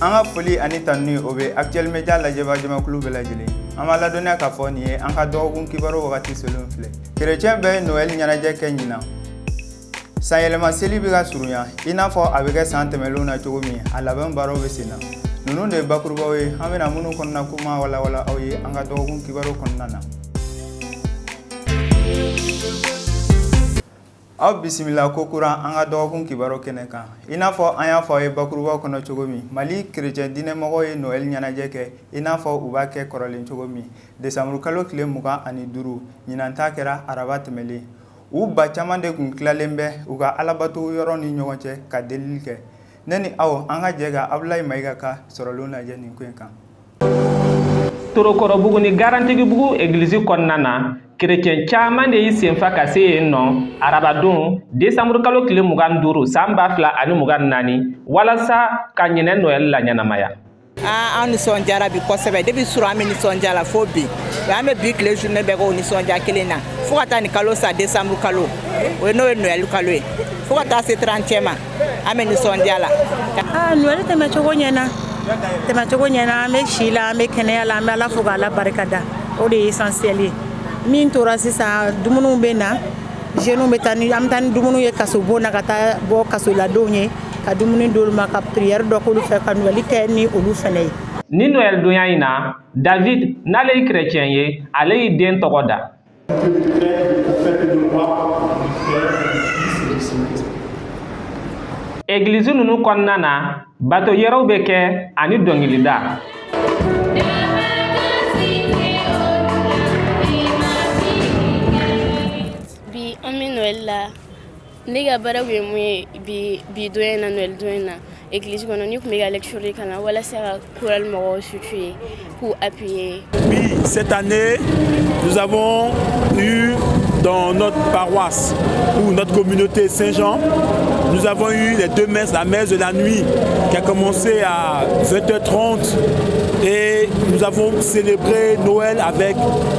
An ka foli ani tanuni o bɛ Actuel Media lajɛbaa jamakulu bɛɛ lajɛlen. An b'a ladɔnniya k'a fɔ nin ye an ka dɔgɔkun kibaru wagati selen filɛ. Kerecɛn bɛɛ ye Noël ɲɛnajɛ kɛ ɲinan. Sanyɛlɛma seli bɛ ka surunya i n'a fɔ a bɛ kɛ san tɛmɛnlenw na cogo min, a labɛn baaraw bɛ sen na. Ninnu de ye bakurubaw ye an bɛna minnu kɔnɔna kuma walawala aw ye an ka dɔgɔkun kibaru kɔnɔna na. Aw bisimila ko kura an ka dɔgɔkun kibaru kɛnɛ kan. I n'a fɔ an y'a fɔ aw ye bakurubaw kɔnɔ cogo min, Mali kerecɛn diinɛmɔgɔw ye Noël ɲɛnajɛ kɛ i n'a fɔ u b'a kɛ kɔrɔlen cogo min. Desanburu kalo tile 25, ɲinan ta kɛra araba tɛmɛlen. U ba caman de tun tilalen bɛ u ka alabato yɔrɔ ni ɲɔgɔn cɛ ka delili kɛ. Ne ni aw, an ka jɛ ka Abulayi Mayiga ka sɔrɔlenw lajɛ nin ko in kan. Torokɔrɔbugu ni Garantigibugu egilizi kɔnɔna na, kerecɛn caman de y'i senfa ka se yen nɔ arabadon desanburu kalo tile 25 san 2024 walasa ka ɲinɛ Noɛl laɲɛnamaya. An nisɔndiyara bi kosɛbɛ. Depuis surɔ an bɛ nisɔndiya la fo bi. An bɛ bi tile journée bɛɛ kɛ o nisɔndiya kelen na fo ka taa nin kalo sa, décembre kalo o ye, n'o ye Noël kalo ye, fo ka taa se 31 ma, an bɛ nisɔndiya la. Aa, Noël tɛmɛcogo ɲɛna, tɛmɛcogo ɲɛna. An bɛ si la, an bɛ kɛnɛya la, an bɛ Ala fo k'Ala barika da, o de ye essentiel ye. Min tora sisan, dumuniw bɛ na, jeunes bɛ taa ni, an bɛ taa ni dumuni ye kasobon na, ka taa bɔ kasoladenw ye, ka dumuni d'olu ma, ka prière dɔ k'olu fɛ, ka Noël kɛ ni olu fɛnɛ ye. Ni Noël donya in na, David, n'ale ye kerecɛn ye, ale y'i den tɔgɔ da. Egilizi ninnu kɔnɔna na, bato yɛrɛw bɛ kɛ ani dɔnkilida. Bi an bɛ Noël la. Ne ka baara tun ye mun ye bi, bi don in na, Noël don in na, église kɔnɔ, ne tun bɛ ka lecture de kalan walasa ka chorale mɔgɔw situer, k'u appuyer. Oui, cette année, nous avons eu dans notre paroisse ou notre communauté Saint-Jean, nous avons eu les deux messes, la messe de la nuit qui a commencé à 20h30 et nous avons célébré Noël avec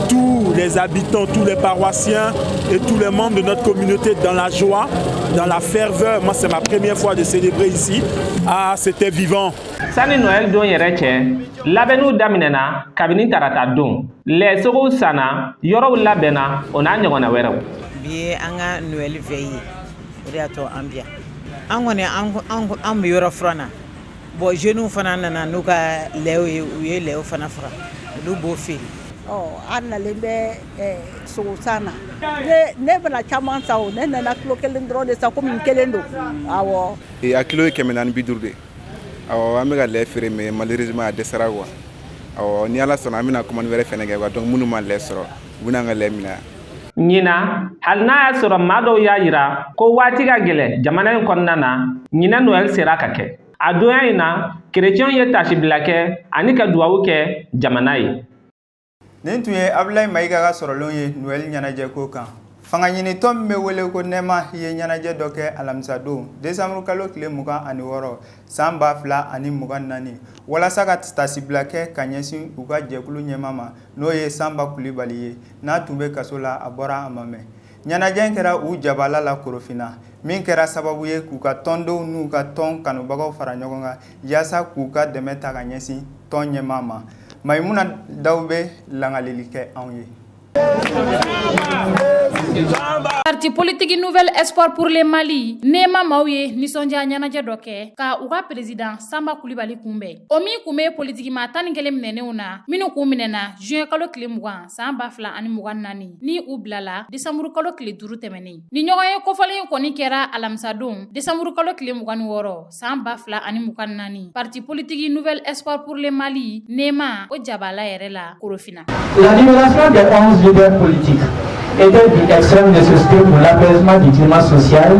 tous les habitants, tous les paroissiens et tous les membres de notre communauté dans la joie, dans la ferveur. Moi, c'est ma première fois de célébrer ici. Ah, c'était vivant. Sani Noël don yɛrɛ cɛ, labɛnniw daminɛna kabini tarata don. Lɛsogow sanna, yɔrɔw labɛnna, o n'a ɲɔgɔnna wɛrɛw. Bi ye an ka Noël veille ye, o de y'a to an bi yan. An kɔni, an bɛ yɔrɔ furan na. Bon, jeunes fana nana n'u ka lɛw ye, u ye lɛw fana faga, olu b'o feere. Ɔ, an nalen bɛ sogosan na. Ne bɛna caman san o, ne nana kilo kelen dɔrɔn de san komi n kelen don, awɔ. A kilo ye 450 de. Awɔ, an bɛ ka lɛ feere, mais malheureusement a dɛsɛra quoi. Awɔ, ni Ala sɔnna, an bɛna commande wɛrɛ fɛnɛ kɛ quoi. Donc minnu ma lɛ sɔrɔ, u bɛna an ka lɛ minɛ. Ɲinan, hali n'a y'a sɔrɔ maa dɔw y'a yira ko waati ka gɛlɛn jamana in kɔnɔna na, ɲinan Noël sera ka kɛ. A donya in na, kerecɛnw ye tasibila kɛ ani ka duwawu kɛ jamana ye. Nin tun ye Abulayi Mayiga ka sɔrɔlenw ye Noël ɲɛnajɛ ko kan. Fanga ɲinitɔn min bɛ wele ko Nɛma ye ɲɛnajɛ dɔ kɛ alamisadon desanburu kalo tile 26 san 2024 walasa ka tasibila kɛ ka ɲɛsin u ka jɛkulu ɲɛmaa ma, n'o ye Sanba Kulibali ye, n'a tun bɛ kaso la, a bɔra a ma mɛn. Ɲɛnajɛ kɛra u jabala la Korofina, min kɛra sababu ye k'u ka tɔndenw n'u ka tɔn kanubagaw fara ɲɔgɔn kan yaasa k'u ka dɛmɛ ta ka ɲɛsin tɔn ɲɛmaa ma. Mayimuna Daw bɛ langaleli kɛ anw ye. Parti politique Nouvel Espoir pour le Mali, Nema maaw ye nisɔndiya ɲɛnajɛ dɔ kɛ ka u ka président Sanba Kulibali kunbɛn, o min kun bɛ politiki maa 11 minɛnenw na, minnu kun minɛna juin kalo tile 20 san 2024, ni u bilala desanburu kalo tile 5 tɛmɛnen. Ni ɲɔgɔn ye kofɔlen kɔni kɛra alamisadon desanburu kalo tile 26 san 2024, parti politique Nouvel Espoir pour le Mali, Nema, o jabala yɛrɛ la Korofina. La libération des 11 leaders politiques était d'une extrême nécessité pour l'apaisement du climat social.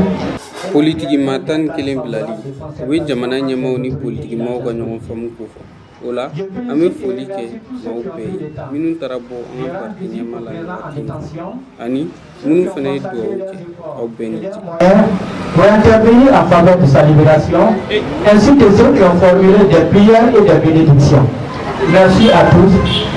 Politiki maa 11 bilali, u bɛ jamana ɲɛmaaw ni politikimaw ka ɲɔgɔn faamu kofɔ. O la, an bɛ foli kɛ maaw bɛɛ ye minnu taara bɔ an ka parti ɲɛmaa la nin waati in kɔnɔ, ani minnu fana ye dugawu kɛ. Aw bɛɛ ni ce. Pour intervenir en faveur de sa libération, ainsi que ceux qui ont formulé des prières et des bénédictions. Merci à tous.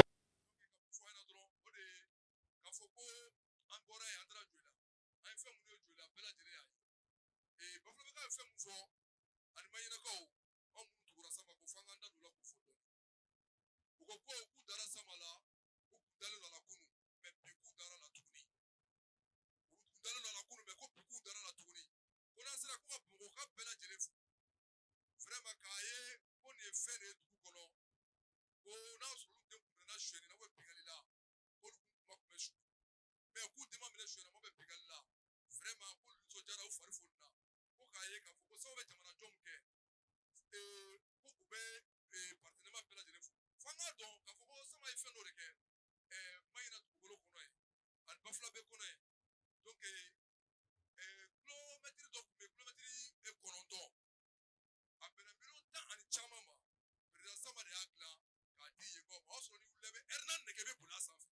fɛn de ye dugu kɔnɔ, ko n'a sɔrɔ olu den kun minɛna sonyɛni na binkanni la, k'olu kun kuma kun bɛ su, mais k'u den ma minɛ sonyɛni na bɛ binkanni la. Vraiment, k'olu nisɔndiyara, u fari fonina, ko k'a ye k'a fɔ ko sababu bɛ jamana jɔ min kɛ, ko u bɛ parti NEMA bɛɛ lajɛlen fo. F'an k'a dɔn k'a fɔ ko Sama ye fɛn dɔ de kɛ Maɲina dugukolo kɔnɔ yen ani Bafulabe kɔnɔ yen. Donc kilomɛtiri dɔ tun bɛ yen, kilomɛtiri 9, a bɛnna miliyɔn 10 ani caman ma. Président Sama de y'a dilan k'a di yen ma. O y'a sɔrɔ ni wulila, i bɛ ɛri 4 de kɛ, i bɛ boli a sanfɛ.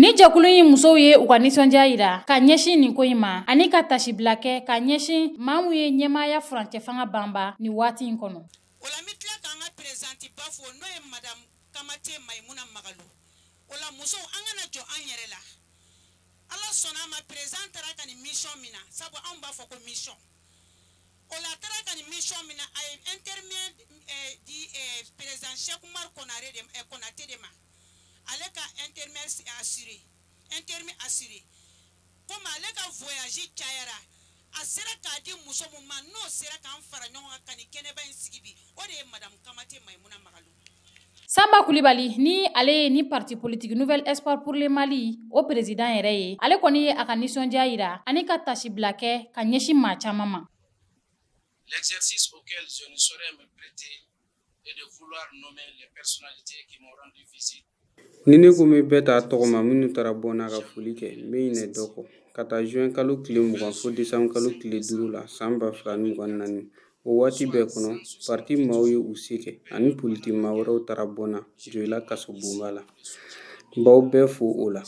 Ni jɛkulu in musow ye u ka nisɔndiya yira ka ɲɛsin nin ko in ma ani ka tasibila kɛ ka ɲɛsin maa mun ye ɲɛmaaya furancɛ fanga banba nin waati in kɔnɔ. O la, n bɛ tila k'an ka présidente ba fo, n'o ye madame Kamate Mayimuna Magalu. O la, musow, an kana jɔ an yɛrɛ la. Ala sɔnna a ma, président taara ka nin mission min na, sabu anw b'a fɔ ko mission, o la a taara ka nin mission min na, a ye intérimaire di président Cheikh Oumar Konare de Konate de ma. Ale ka intérimaire assuré, intérim assuré, komi ale ka voyage cayara, a sera k'a di muso mun ma, n'o sera k'an fara ɲɔgɔn kan ka nin kɛnɛba in sigi bi, o de ye madame Kamate Mayimuna Magalu. Samba Kulibali, ni ale ye ni parti politique Nouvel Espoir pour le Mali o président yɛrɛ ye, ale kɔni ye a ka nisɔndiya yira ani ka tasibila kɛ ka ɲɛsin maa caman ma. L'exercice auquel je ne saurais me prêter est de vouloir nommer les personnalités qui m'ont rendu visite. Ni ne ko n bɛ bɛɛ ta tɔgɔ ma minnu taara bɔ n na ka foli kɛ, n bɛ ɲinɛ dɔ kɔ. Ka taa juin kalo tile 20 fo décembre kalo tile 5 la san 2024, o waati bɛɛ kɔnɔ, parti maaw ye u se kɛ ani politiki maa wɛrɛw taara bɔ n na Joyila kasobonba la. N b'aw bɛɛ fo o la.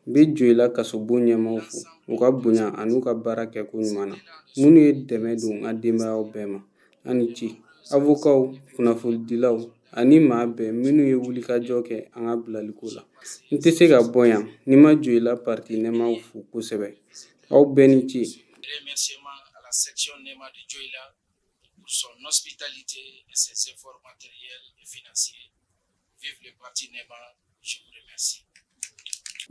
N bɛ Joyila kasobon ɲɛmaaw fo u ka bonya an'u ka baara kɛko ɲuman na, minnu ye dɛmɛ don n ka denbayaw bɛɛ ma. A ni ce. Avokaw, kunnafonidilaw ani maa bɛɛ minnu ye wulikajɔ kɛ an ka bilaliko la. N tɛ se ka bɔ yan ni ma Joyila parti NEMAw fo kosɛbɛ. Aw bɛɛ ni ce. Remerciements à la section NEMA de Joyila pour son hospitalité et ses efforts matériels et financiers. Vive le parti NEMA, je vous remercie.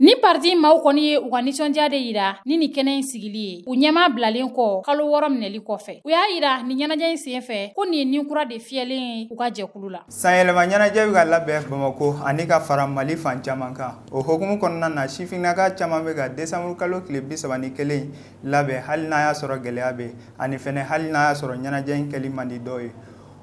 Ni parti maaw kɔni ye u ka nisɔndiya de yira ni nin kɛnɛ in sigili ye u ɲɛma bilalen kɔ kalo 6 minɛli kɔfɛ. U y'a yira nin ɲɛnajɛ in sen fɛ ko nin ye nin kura de fiyɛlen ye u ka jɛkulu la. Sanyɛlɛma ɲɛnajɛ bɛ ka labɛn Bamakɔ ani ka fara Mali fan caman kan. O hukumu kɔnɔna na, sifinnaka caman bɛ ka décembre kalo tile 31 labɛn, hali n'a y'a sɔrɔ gɛlɛya bɛ ani fɛnɛ hali n'a y'a sɔrɔ ɲɛnajɛ in kɛli man di dɔw ye.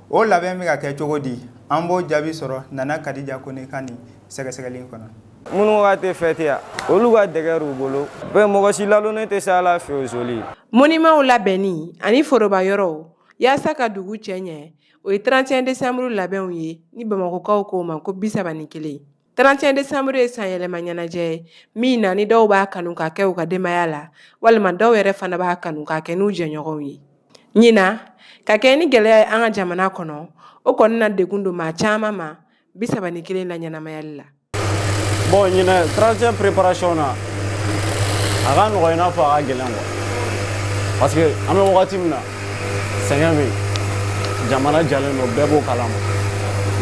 O labɛn bɛ ka kɛ cogo di? An b'o jaabi sɔrɔ Nana Kadija Kone ka nin sɛgɛsɛgɛli in kɔnɔ. Minnu ka tɛ fête ya, olu ka dɛgɛ b'u bolo bɛɛ, mɔgɔ si lalonne tɛ se ala fɛ o zoli. Monumentw labɛnni ani foroba yɔrɔw yaasa ka dugu cɛ ɲɛ, o ye 31 décembre labɛnw ye, ni Bamakɔkaw k'o ma ko 31. 31 décembre ye sanyɛlɛma ɲɛnajɛ ye min na ni dɔw b'a kanu ka kɛ u ka denbaya la, walima dɔw yɛrɛ fana b'a kanu k'a kɛ n'u jɛɲɔgɔnw ye. Ɲinan, ka kɛ ni gɛlɛya ye an ka jamana kɔnɔ, o kɔni na degun don maa caman ma 31 la ɲɛnamayali la. Bon, ɲinɛ 31 préparation na, a ka nɔgɔn i n'a fɔ a ka gɛlɛn quoi, parce que an bɛ wagati min na, sɛgɛn bɛ yen, jamana jalen don, bɛɛ b'o kalama.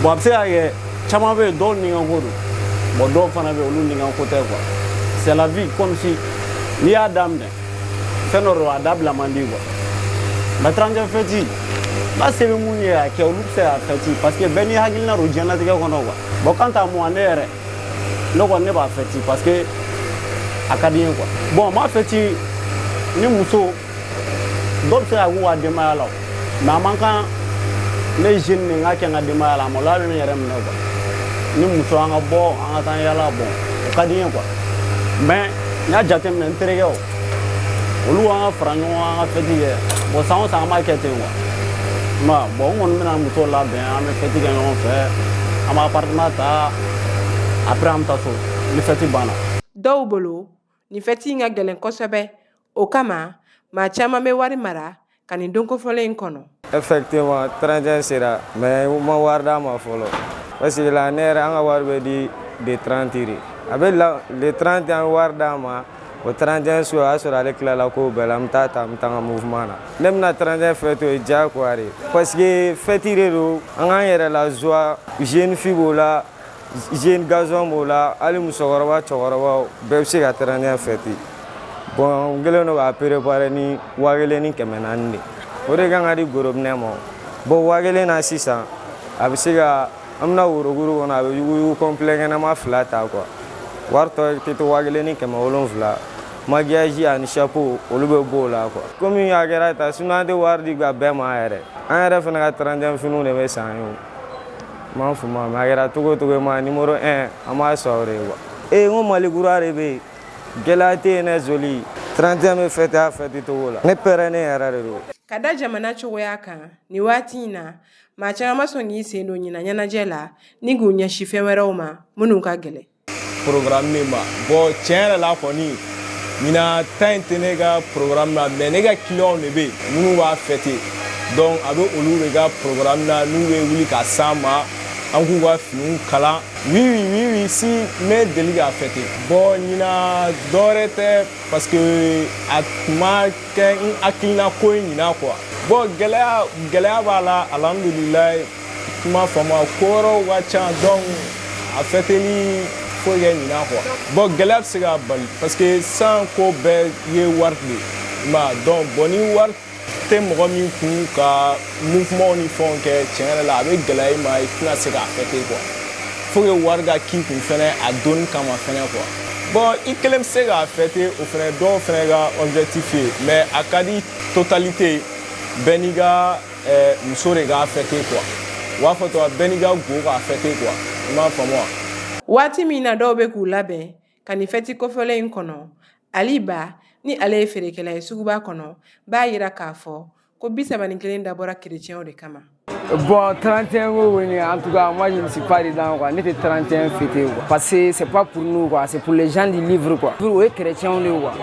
Bon, a bɛ se ka kɛ caman bɛ yen, dɔw nikanko don. Bon, dɔw fana bɛ yen, olu nikanko tɛ quoi. C'est la vie, comme si n'i y'a daminɛ fɛn dɔ don, a dabila man di quoi. Mais 31 fête n'a se bɛ mun ye k'a kɛ, olu bɛ se k'a fête, parce que bɛɛ n'i hakilina don diɲɛlatigɛ kɔnɔ quoi. Bon, quant à moi, ne yɛrɛ, ne kɔni, ne b'a fête parce que a ka di n ye quoi. Bon, n b'a fête ni muso, dɔw bɛ se ka k'u ka denbaya la o, mais a man kan ne jeune de n ka kɛ n ka denbaya la, a maloya bɛ ne yɛrɛ minɛ quoi. Ni muso, an ka bɔ, an ka taa yala, bon, o ka di n ye quoi. Mais n y'a jateminɛ, n terikɛw, olu an ka fara ɲɔgɔn kan, an ka fête kɛ. Bon, san o san an b'a kɛ ten quoi. I m'a ye? Bon, n kɔni bɛna muso labɛn, an bɛ fête kɛ ɲɔgɔn fɛ, an bɛ appartement ta, après an bɛ taa so ni fête banna. Dɔw bolo, nin fête in ka gɛlɛn kosɛbɛ. O kama, maa caman bɛ wari mara ka nin don kofɔlen in kɔnɔ. Effectivement, 31 sera, mais u ma wari d'a ma fɔlɔ, parce que la ne yɛrɛ, an ka wari bɛ di de 30 de a bɛ la. Le 30, an bɛ wari d'a ma. O 31 su, o y'a sɔrɔ ale tilala kow bɛɛ la, an bɛ taa ta, an bɛ taa an ka mouvement na. Ne bɛna 31 fête, o ye diyagoya de, parce que fête de don, an k'an yɛrɛ la joie. Jeune fille b'o la, jeune garçon b'o la, hali musokɔrɔba, cɛkɔrɔbaw bɛɛ bɛ se ka 31 fête. Bon, n kɛlen don k'a préparer ni 1400 de, o de kan ka di gorobinɛ ma. Bon, 1000 na sisan. A bɛ se ka an bɛna worokuru kɔnɔ, a bɛ yuguyugu complet ɲɛnama fila ta quoi. Wari tɔ tɛ to 1700. Maquillage ani chapeau, olu bɛ bɔ o la quoi. Komi a kɛra tan, sinon an tɛ wari di ka bɛɛ ma yɛrɛ. An yɛrɛ fana ka 31 finiw de bɛ san ye o. N m'a faamu, mais a kɛra cogo o cogo ma, numéro 1 an b'a sɔn o de ye quoi. Ee, n ko Mali kura de bɛ yen, gɛlɛya tɛ yen dɛ. Zoli 31 bɛ fêter a fête cogo la. Ne pɛrɛnnen yɛrɛ de don. Ka da jamana cogoya kan nin waati in na, maa caman ma sɔn k'i sen don ɲinan ɲɛnajɛ la ni k'u ɲɛsin fɛn wɛrɛw ma minnu ka gɛlɛn. Programme min ma bon, tiɲɛ yɛrɛ la kɔni, ɲinan ta in tɛ ne ka programme na, mais ne ka clients de bɛ yen minnu b'a fêter. Donc a bɛ olu de ka programme na, n'u bɛ wuli ka s'an ma, an k'u ka finiw kalan. Oui, si, n bɛ deli k'a fêter. Bon, ɲinan dɔwɛrɛ tɛ, parce que a tun ma kɛ n hakilina ko ye ɲinan quoi. Bon, gɛlɛya, gɛlɛya b'a la, alhamdulilayi. Kuma faamu, ko wɛrɛw ka ca, donc a fêteli foyi kɛ ɲinan quoi. Bon, gɛlɛya bɛ se k'a bali, parce que san ko bɛɛ ye wari de ye, i m'a ye. Donc bon, ni wari tɛ mɔgɔ min kun ka mouvement ni fɛnw kɛ, tiɲɛ yɛrɛ la, a bɛ gɛlɛya i ma, i tɛna se k'a fêter quoi. Faut que wari ka k'i kun fɛnɛ a donni kama fɛnɛ quoi. Bon, i kelen bɛ se k'a fêter, o fɛnɛ dɔw fɛnɛ ka objectif ye, mais a ka di totalité bɛɛ n'i ka muso de k'a fêter quoi. U b'a fɔ tɔgɔ bɛɛ n'i ka go k'a fêter quoi, i m'a faamu wa. Waati min na dɔw bɛ k'u labɛn ka nin fɛti kofɔlen in kɔnɔ, Ali Ba ni ale ye feerekɛla ye suguba kɔnɔ, b'a yira k'a fɔ ko 31 dabɔra kerecɛnw de kama. Bon, 31 ko kɔni, en tout cas, moi je ne suis pas dedans quoi. Ne tɛ 31 fêter quoi. Parce que c'est pas pour nous quoi, c'est pour les gens du livre quoi. O ye chrétiens de ye quoi.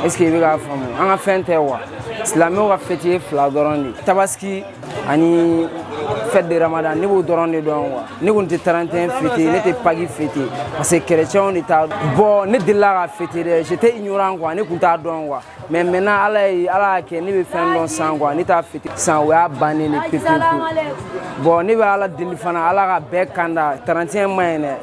Est-ce que i bɛ k'a faamu? An ka fɛn tɛ quoi. Silamɛw ka fête ye fila dɔrɔn de ye. Tabaski ani fête de Ramadan, ne b'o dɔrɔn de dɔn quoi. Ne kɔni tɛ 31 fêter, ne tɛ Pâques fêter parce que chrétiens de t'a. Bon, ne delila ka fêter dɛ, j'étais ignorant quoi, ne tun t'a dɔn quoi. Mais maintenant Ala ye Ala y'a kɛ ne bɛ fɛn dɔn sisan quoi, ne t'a fêter sisan, o y'a bannen de pewu pewu pewu. Bon, ne bɛ Ala deli fana, Ala ka bɛɛ kanda. 31 man ɲi dɛ.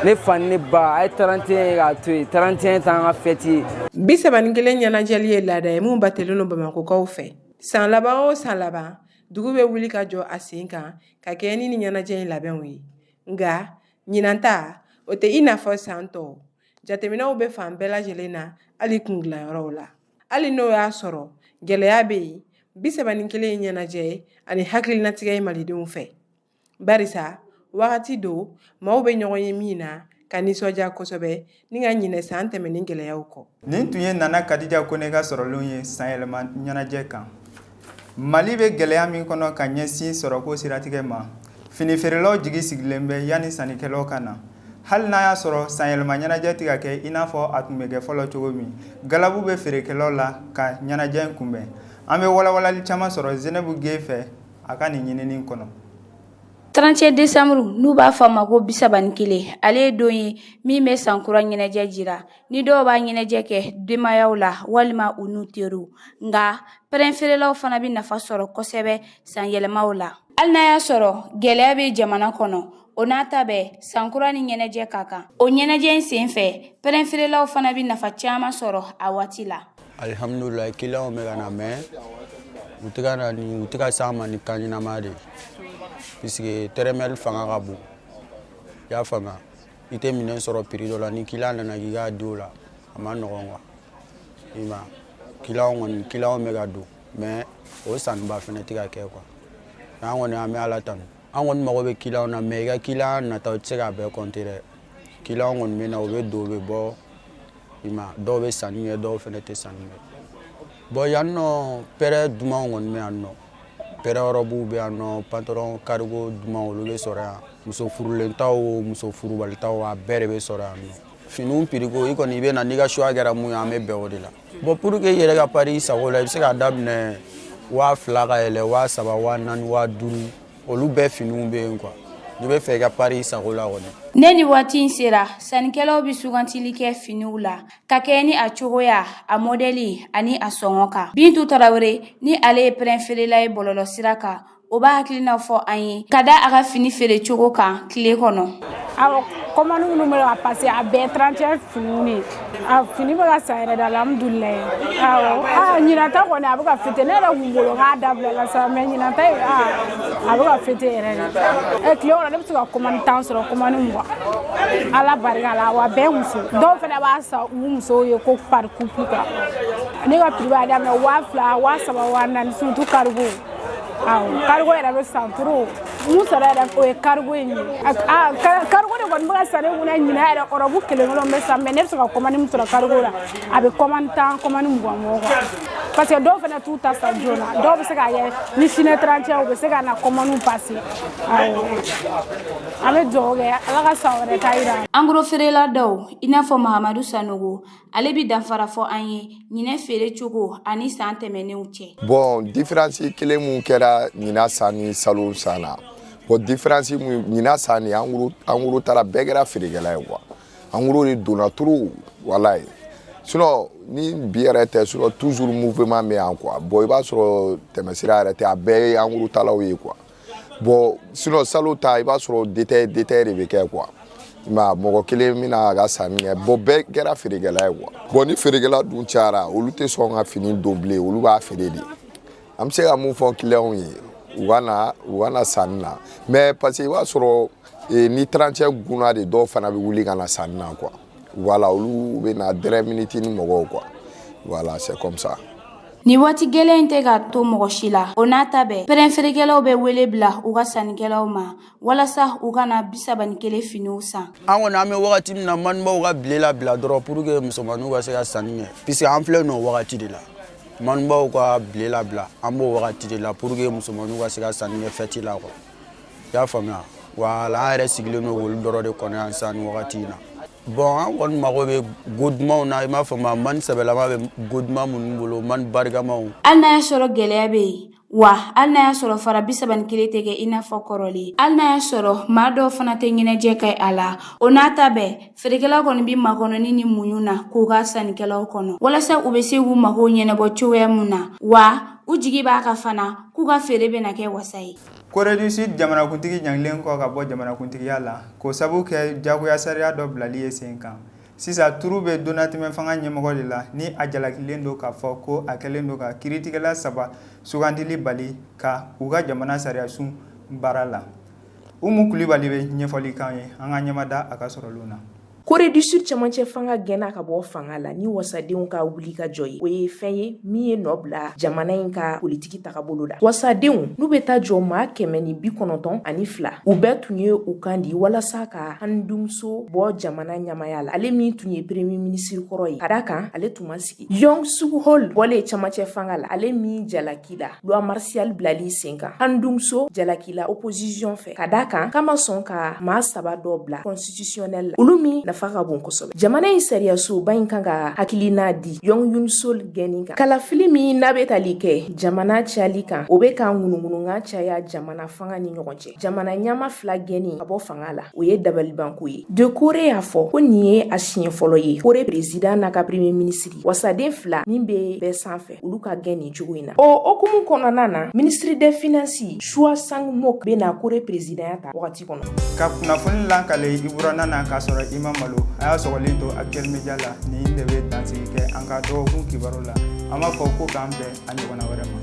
Ne fa ni ne ba, a ye 31 ye k'a to yen. 31 t'an ka fête ye. 31 ɲɛnajɛli ye laada ye mun batelen don Bamakɔkaw fɛ. San laban o san laban, dugu bɛ wuli ka jɔ a sen kan ka kɛ ni nin ɲɛnajɛ in labɛnw ye. Nka ɲinan ta, o tɛ i n'a fɔ san tɔw. Jateminɛw bɛ fan bɛɛ lajɛlen na, hali kundilanyɔrɔw la. Hali n'o y'a sɔrɔ gɛlɛya bɛ yen, 31 ye ɲɛnajɛ ye ani hakilinatigɛ ye malidenw fɛ, barisa wagati don maaw bɛ ɲɔgɔn ye min na ka nisɔndiya kosɛbɛ ni ka ɲinɛ san tɛmɛnen gɛlɛyaw kɔ. Nin tun ye Nana Kadija Kone ka sɔrɔlenw ye sanyɛlɛma ɲɛnajɛ kan. Mali bɛ gɛlɛya min kɔnɔ ka ɲɛsin sɔrɔko siratigɛ ma, fini feerelaw jigi sigilen bɛ yanni sannikɛlaw ka na. Hali n'a y'a sɔrɔ sanyɛlɛma ɲɛnajɛ tɛ ka kɛ i n'a fɔ a tun bɛ kɛ fɔlɔ cogo min, galabu bɛ feerekɛlaw la ka ɲɛnajɛ in kunbɛn. An bɛ walawalali caman sɔrɔ Zenebu Ge fɛ a ka nin ɲinini kɔnɔ. 31 décembre, n'u b'a fɔ a ma ko 31, ale ye don ye min bɛ sankura ɲɛnajɛ jira. Ni dɔw b'a ɲɛnajɛ kɛ denbayaw la walima u n'u teriw, nka pɛrɛn feerelaw fana bɛ nafa sɔrɔ kosɛbɛ sanyɛlɛmaw la. Hali n'a y'a sɔrɔ gɛlɛya bɛ jamana kɔnɔ, o n'a ta bɛɛ, sankura ni ɲɛnajɛ ka kan. O ɲɛnajɛ in senfɛ, pɛrɛn feerelaw fana bɛ nafa caman sɔrɔ a waati la. Alihamudulila, clients bɛ ka na, mais u tɛ ka na ni u tɛ ka s'an ma ni kan ɲɛnama de ye, puisque tɛrɛmɛli fanga ka bon, i y'a faamuya. I tɛ minɛn sɔrɔ prix dɔ la, ni client nana k'i k'a di o la, a ma nɔgɔn quoi. I ma client kɔni, client bɛ ka don, mais o sanniba fana tɛ ka kɛ quoi. Mais an kɔni, an bɛ Ala tanu. An kɔni mago bɛ client na, mais i ka client nata, o tɛ se k'a bɛɛ compter dɛ. Client kɔni bɛ na, u bɛ don, u bɛ bɔ, i ma dɔw bɛ sanni kɛ, dɔw fana tɛ sanni kɛ. Bon, yan nɔ, pɛrɛ dumanw kɔni bɛ yan nɔ. Pɛrɛ robew bɛ yan nɔ, pantalon cargo duman, olu bɛ sɔrɔ yan. Muso furulen taw o, muso furubalitaw, a bɛɛ de bɛ sɔrɔ yan nɔ. Finiw prix ko, i kɔni i bɛ na n'i ka choix kɛra mun ye, an bɛ bɛn o de la. Bon, pour que i yɛrɛ ka pari i sago la, i bɛ se k'a daminɛ 2000 ka yɛlɛ, 3000, 4000, 5000, olu bɛɛ finiw bɛ yen quoi, n'i bɛ fɛ i ka pari i sago la kɔni. Ne ni waati in sera, sannikɛlaw bɛ sugantili kɛ finiw la ka kɛ ni a cogoya, a mɔdɛli ani a sɔngɔ kan. Bintu Tarawele ni ale ye pɛrɛn feerela ye bɔlɔlɔsira kan, o b'a hakilina fɔ an ye ka da a ka fini feere cogo kan tile kɔnɔ. Awɔ, commande minnu bɛ ka passer, a bɛɛ 31 finiw de ye. A fini bɛ ka san yɛrɛ de, alhamdulilayi. Awɔ, aa, ɲinan ta kɔni, a bɛ ka fêter. Ne yɛrɛ kun bolo k'a dabila la sa, mais ɲinan ta in, aa, a bɛ ka fêter yɛrɛ de. Ɛ, tile kɔnɔ ne bɛ se ka commande 10 sɔrɔ, commande 20, Ala barika la. Wa bɛɛ muso, dɔw fana b'a san u musow ye ko par couple quoi. Ne ka prix b'a daminɛ 2000, 3000, 4000, surtout cargo. Awɔ, cargo yɛrɛ bɛ san trop. Mun sɔrɔ yɛrɛ, o ye cargo in ye. Aa, cargo de kɔni bɛ ka san ne kunna ɲinan yɛrɛ. Robe kelen kelen bɛ san, mais ne bɛ se ka commande min sɔrɔ cargo la, a bɛ commande 10, commande 20 bɔ quoi, parce que dɔw fana t'u ta san joona. Dɔw bɛ se k'a kɛ ni sini 31, u bɛ se ka na commande passer. Awɔ, an bɛ dugawu kɛ, Ala ka san wɛrɛ ta yira. En gros feerela dɔw, i n'a fɔ Mahamadu Sanogo, ale bi danfara fɔ an ye ɲinɛ feere cogo ani san tɛmɛnenw cɛ. Bon, différence kelen mun kɛra ɲina san ni salon san na, bon, différence mun ɲina san ni, en gros taara, bɛɛ kɛra feerekɛla ye quoi. En gros de donna trop, walayi. Sinon ni bi yɛrɛ tɛ, sinon toujours mouvement bɛ yan quoi. Bon, i b'a sɔrɔ tɛmɛsira yɛrɛ tɛ, a bɛɛ ye en gros talaw ye quoi. Bon, sinon salon ta, i b'a sɔrɔ détail détail de bɛ kɛ quoi. I m'a ye, mɔgɔ kelen bɛna a ka sanni kɛ. Bon, bɛɛ kɛra feerekɛla ye quoi. Bon, ni feerekɛla dun cayara, olu tɛ sɔn ka fini don bilen, olu b'a feere de. An bɛ se ka mun fɔ clients ye? U ka na sanni na, mais parce que i b'a sɔrɔ ni 31 gunna de, dɔw fana bɛ wuli ka na sanni na quoi. Voilà, olu bɛ na dernière minute ni mɔgɔw quoi. Voilà, c'est comme ça. Ni waati gɛlɛn in tɛ ka to mɔgɔ si la, o n'a ta bɛɛ, pɛrɛn feerekɛlaw bɛ wele bila u ka sannikɛlaw ma walasa u kana 31 finiw san. An kɔni, an bɛ wagati min na, manibaw ka bile labila dɔrɔn pour que musomaninw ka se ka sanni kɛ, puisque an filɛ nin wagati de la. Manibaw ka bile labila, an b'o wagati de la pour que musomaninw ka se ka sanni kɛ fête la quoi. I y'a faamuya? Voilà, an yɛrɛ sigilen don k'olu dɔrɔn de kɔnɔ yan sisan nin wagati in na. Bon, an kɔni mago bɛ go dumanw na, i m'a faamu, mani sɛbɛlama bɛ go duman minnu bolo, mani barikamaw. Hali n'a y'a sɔrɔ gɛlɛya bɛ yen, wa hali n'a y'a sɔrɔ fara 31 tɛ kɛ i n'a fɔ kɔrɔlen, hali n'a y'a sɔrɔ maa dɔw fana tɛ ɲɛnajɛ kɛ a la, o n'a ta bɛɛ, feerekɛla kɔni bɛ makɔnɔni ni muɲu na k'u ka sannikɛlaw kɔnɔ walasa u bɛ se k'u mago ɲɛnabɔ cogoya mun na. Wa u jigi b'a kan fana k'u ka feere bɛna kɛ wasa ye. Corée du Sud jamanakuntigi ɲangilen kɔ ka bɔ jamanakuntigiya la k'o sabu kɛ jagoya sariya dɔ bilali ye sen kan, sisan turu bɛ donnatɛmɛ fanga ɲɛmɔgɔ de la, ni a jalakilen don k'a fɔ ko a kɛlen don ka kiiritigɛla saba sugandili bali ka u ka jamana sariyasun baara la. Umu Kulibali bɛ ɲɛfɔli kan ye, an ka ɲɛmada a ka sɔrɔlenw na. Corée du Sud cɛmancɛ fanga gɛnna ka bɔ fanga la ni wasadenw ka wuli ka jɔ ye. O ye fɛn ye min ye nɔ bila jamana in ka politiki tagabolo la. Wasadenw n'u bɛ taa jɔ maa 192, u bɛɛ tun ye u kan di walasa ka Han Duck-soo bɔ jamana ɲamaya la, ale min tun ye premier ministre kɔrɔ ye, ka da kan ale tun ma sigi. Yoon Suk Yeol bɔlen cɛmancɛ fanga la, ale min jalaki la loi martiale bilali sen kan, Han Duck-soo jalaki la opposition fɛ, ka da kan k'a ma sɔn ka maa saba dɔ bila constitutionnel la, olu min nafa ka bon kosɛbɛ. Jamana in sariyasoba in kan ka hakilina di Yoon Suk Yeol gɛnni kan. Kalafili min n'a bɛ tali kɛ jamana cayali kan, o bɛ ka ŋunuŋunukan caya jamana fanga ni ɲɔgɔn cɛ. Jamana ɲama fila gɛnni ka bɔ fanga la, o ye dabalibanko ye. De Corée y'a fɔ ko nin ye a siɲɛ fɔlɔ ye Corée président n'a ka premier ministre, wasaden fila min bɛ bɛɛ sanfɛ, olu ka gɛn nin cogo in na. O hokumu kɔnɔna na, ministre des finances Choi Sang-mok bɛna Corée présidentya ta wagati kɔnɔ. Ka kunnafoni lakale i buranna na k'a sɔrɔ i ma malo, a y'a sɔgɔlen to Actuel Media la. Nin de bɛ dansigi kɛ an ka dɔgɔkun kibaru la. An b'a fɔ ko k'an bɛn a ɲɔgɔnna wɛrɛ ma.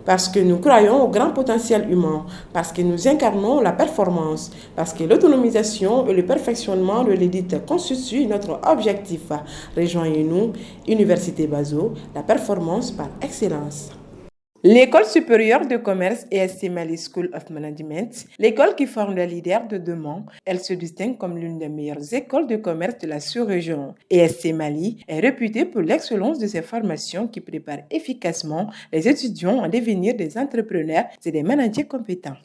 Parce que nous croyons au grand potentiel humain, parce que nous incarnons la performance, parce que l'autonomisation et le perfectionnement de l'élite constituent notre objectif. Rejoignez-nous, Université Bazo, la performance par excellence. L'école supérieure de commerce ESC Mali School of Management, l'école qui forme les leaders de demain, elle se distingue comme l'une des meilleures écoles de commerce de la sous-région. ESC Mali est réputée pour l'excellence de ses formations qui préparent efficacement les étudiants à devenir des entrepreneurs et des managers compétents.